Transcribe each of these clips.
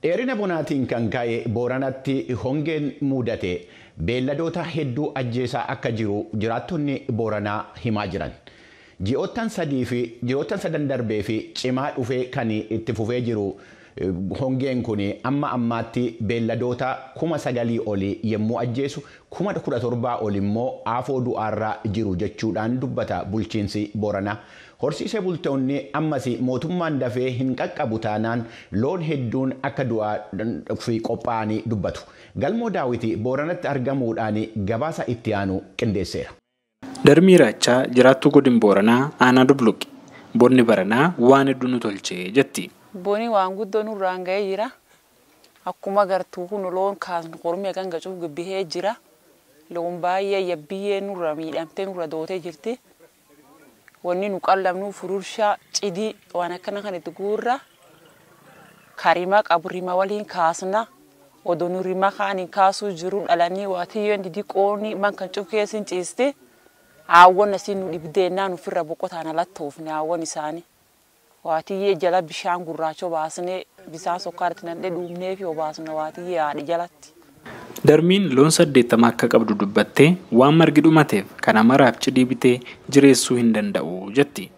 Dheerina bonaatiin kan ka'e Booranatti hongeen mudate beelladoota hedduu ajjeesaa akka jiru jiraattonni Booranaa himaa jiran. Ji'oottan sadii fi ji'oottan sadan darbee fi cimaa dhufee kan itti fufee jiru hongeen kun amma ammaatti beelladoota 9,000 olii yommuu ajjeesu, 17,000 ol immoo aafoo du'aarraa jiru jechuudhaan dubbata bulchiinsi Booranaa. Horsiisee bultoonni ammas mootummaan dafee hin qaqqabu taanaan loon hedduun akka du'aa fi qophaa'anii dubbatu. Galmoo Daawiti Booranatti argamuudhaan gabaasa itti aanu qindeesseera. Darmii Raachaa jiraattuu godin Booranaa aanaa Dubluqi. Bonni baranaa waan hedduu nu tolchee jetti. Boni waan guddoo nurraan ga'ee jira. Akkuma agartuu kun loon kaasnu kormee kan gacuuf gabbihee jira. Loon baay'ee yabbiyyee nurra miidhamtee nurra dootee jirti. Wanni nu qallamnu fururshaa cidii waan akkana kan itti guurra. Karima qabu rima waliin kaasna. Odoo nu rima kaaniin kaasuu jiru dhalanii waatiyyoon didiqoonni man kan cuf keessa hin ciiste. Haawwan asiin nu dhibdeennaan ofirra boqotaan alatti oofne haawwan isaanii. Waatiyyee jala bishaan gurraacha obaasnee bishaan sukkaarratti nandhee dhuumnee fi obaasna waatiyyee haadhi jalatti. Darmiin loon 80 akka qabdu dubbattee waan margi dhumateef kana maraaf cidii bitee jireessuu hin danda'u jetti.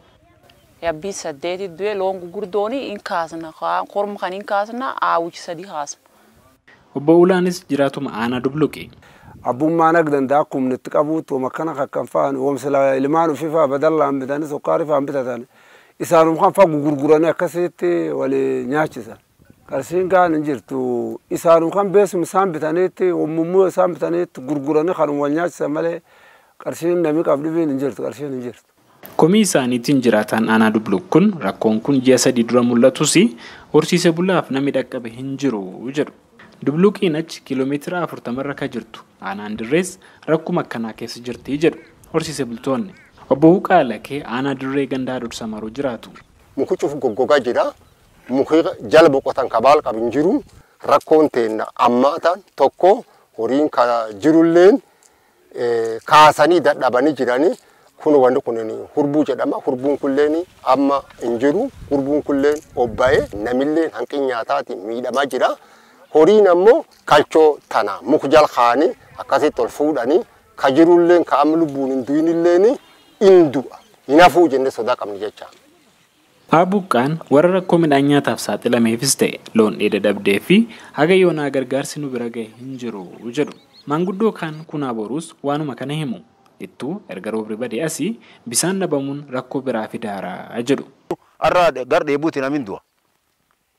Yabbii 8 du'e loon gurguddoon hin kaasna, korma kan hin kaasna, haawwichi 3 kaasna. Obbo Ulaanis jiraatuma aanaa Dubluqi. Abbummaan akka danda'a akkuma itti qabuutti akkana kan fa'an oomishla ilmaan ofii badallaan bitanii sukkaarii fa'aan bitatan isaanuma kan fa'a gurguranii akkasitti walii nyaachisan. Qarshii gaan hin jirtu isaanuma kan beesuma isaan bitaniitti uummammuu isaan bitaniitti gurguranii kan wal nyaachisan malee qarshiin namni qabu dhibiin hin jirtu, qarshiin hin jirtu. Komii isaaniitiin jiraataan aanaa Dubluq kun rakkoon kun ji'a 3 dura mul'atus horsiise bulaaf namni dhaqqabe hin jiru jedhu. Dubluqiin achi kiiloomeetira 40 irra kan jirtu aanaan Dirrees rakkuma akkanaa keessa jirti jedhu horsiise bultoonni. Obbo Huqaa Lakee aanaa Dirree gandaa dursa maruu jiraatu. Muki cufu goggogaa jira. Muki jala boqotan kabaal qabu hin jiru. Rakkoon teenna ammaa ta'an tokko horiin ka jirulleen kaasanii dadhabanii jiranii. Kun wanti kun hurbuu jedhama. Hurbuun kulleen amma hin jiru. Hurbuun kulleen obba'ee namilleen hanqina nyaataatiin miidhamaa jira. Horiin ammoo kalchoo tana muka jala kaa'anii akkasitti ol fuudhanii ka jirulleen ka amma lubbuun hin du'inilleen hin du'a. Hin hafuu jennee sodaa qabni jecha. Abuqqaan warra rakkoo midhaan nyaataaf saaxilameefis ta'e loon dheeda dhabdee fi haga yoonaa gargaarsi nu bira gahe hin jiru jedhu. Maanguddoo kaan kunaa boruus waanuma kana himu. Ittuu erga roobri badee asii bisaan dhabamuun rakkoo biraa fidaaraa jedhu. Har'a gar dheebuuti namni du'a.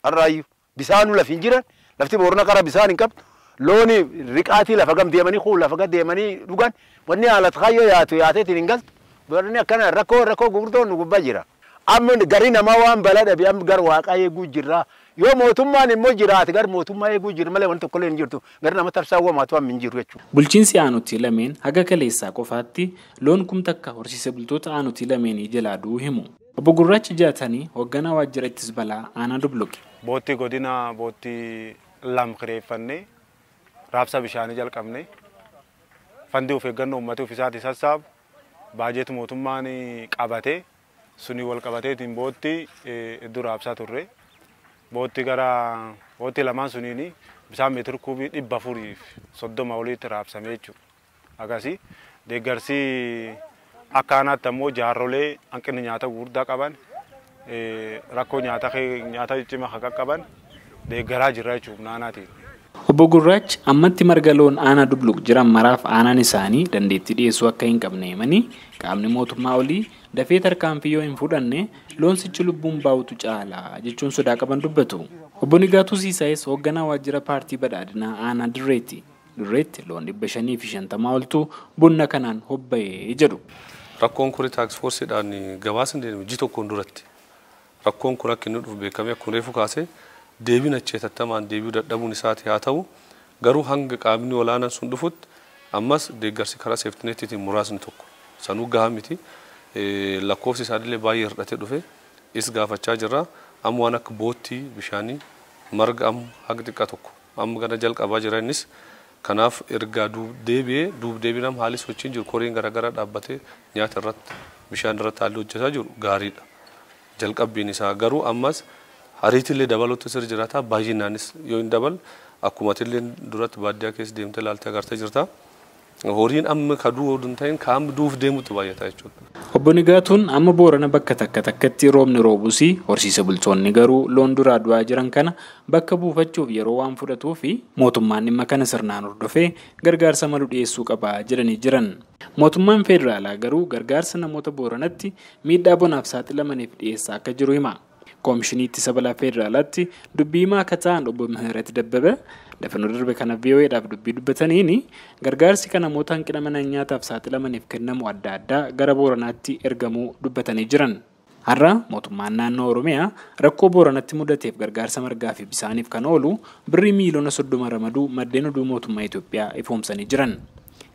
Har'aayyuu bisaanuu lafi hin jiran, lafti Boorana qara bisaan hin qabdu. Looni riqaatii lafa gam deemanii kuun lafa gad deemanii dhugan wanni haala kaayyoo yaatu yaateetiin hin galtu. Boorani akkana rakkoo rakkoo gurguddoon nu gubbaa jira. Amma garii namaa waan balaa dhabe amma gar waaqaa eeguu jirra. Yoo mootummaan immoo jiraate gar mootummaa eeguu jira malee wanti tokkollee hin jirtu. Gar nama tarsaa waamaatu amma hin jiru jechuudha. Bulchiinsi aanutii lameen haga kaleessaa qofaatti loon 1000 horsiise bultoota aanutii lameenii jalaa du'uu himu. Obbo Gurraachi Jaatanii hoogganaa waajjira ittisa balaa aanaa Dubluqi. Boottii godina boottii 2 kireeffannee raabsa bishaanii jalqabne fandii of eeggannoo uummata ofiisaatii sassaabu baajeeti mootummaan qabatee suni wal qabateetiin boottii iddoo raabsaa turre. Boottii gara boottii lamaan suniini bishaan meetira kuubii 430 oliitti raabsame jechuudha. Akkasii deeggarsi akka aanaatti ammoo jaarrolee hanqina nyaata gurguddaa qaban rakkoo nyaata nyaata cimaa kan qaban deeggaraa jirra jechuudha naannaatiin. Obbo Gurraachi ammatti marga loon aanaa Dubluq jiran maraaf aanaan isaanii dandeettii dhiyeessuu akka hin qabne himanii qaamni mootummaa olii dafee tarkaanfii yoo hin fudhanne loon sichi lubbuun baawutu caala jechuun sodaa qaban dubbatu. Obbo Nigaatuu Siisaayis hoogganaa waajjira paartii badhaadhinaa aanaa Dirreeti. Dirreetti loon 550 oltu bunna kanaan hobba'ee jedhu. Rakkoon kun taaksii foorsiidhaan gabaasa hin deemne ji'a tokkoon duratti. Rakkoon kun akka inni dhufu beekamee akkuma reefu kaasee deebiin achi hatattamaan deebi'uu dadhabuun isaati haa ta'u garuu hanga qaamni olaanaan sun dhufutti ammas deeggarsi karaa seeftineetiitiin muraasni tokko sanuu gahaa miti lakkoofsi isaanillee baay'ee hir'atee dhufe is gaafachaa jirra. Amma waan akka boottii bishaanii marga amma haga xiqqaa tokko amma gara jalqabaa jira innis kanaaf ergaa deebi'ee duub deebiin haalli sochiin jiru koreen garaagaraa dhaabbatee nyaata irratti bishaan irratti haalli hojjetaa jiru gaariidha. Jalqabbiin isaa garuu ammas Ariitillee dabaluutu sirra jiraata. Baay'inaanis yoo hin dabal akkuma atillee duratti baadiyyaa keessa deemtee ilaaltee agartee jirta. Horiin amma ka du'u hin ta'in ka amma du'uuf deemutu baay'ata jechuudha. Obbo Nigaatuun amma Boorana bakka takka takkatti roobni roobus horsiise bultoonni garuu loon duraa du'aa jiran kana bakka buufachuuf yeroo waan fudhatuu fi mootummaan dhimma kana sirnaan hordofee gargaarsa malu dhiyeessuu qaba jedhanii jiran. Mootummaan federaalaa garuu gargaarsa namoota Booranatti miidhaa bonaaf saaxilamaniif dhiyeessaa akka jiru hima. Koomishinii Ittisa Balaa Federaalaatti dubbii himaa akka ta'an Obbo Mihiret Dabbabee dafannoo darbe kana VOAdhaaf dubbii dubbataniin gargaarsi kan namoota hanqina mana nyaataaf saaxilamaniif kennamu adda addaa gara Booranaatti ergamuu dubbatanii jiran. Har'a mootummaan naannoo Oromiyaa rakkoo Booranatti mudateef gargaarsa margaa fi bisaaniif kan oolu birrii miiliyoona 30 ramaduu maddeen oduu mootummaa Itoophiyaa ifoomsanii jiran.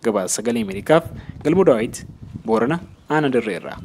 Gabaasa Sagalee Ameerikaaf Galmoo Daawit, Boorana, Aanaa Dirreerraa.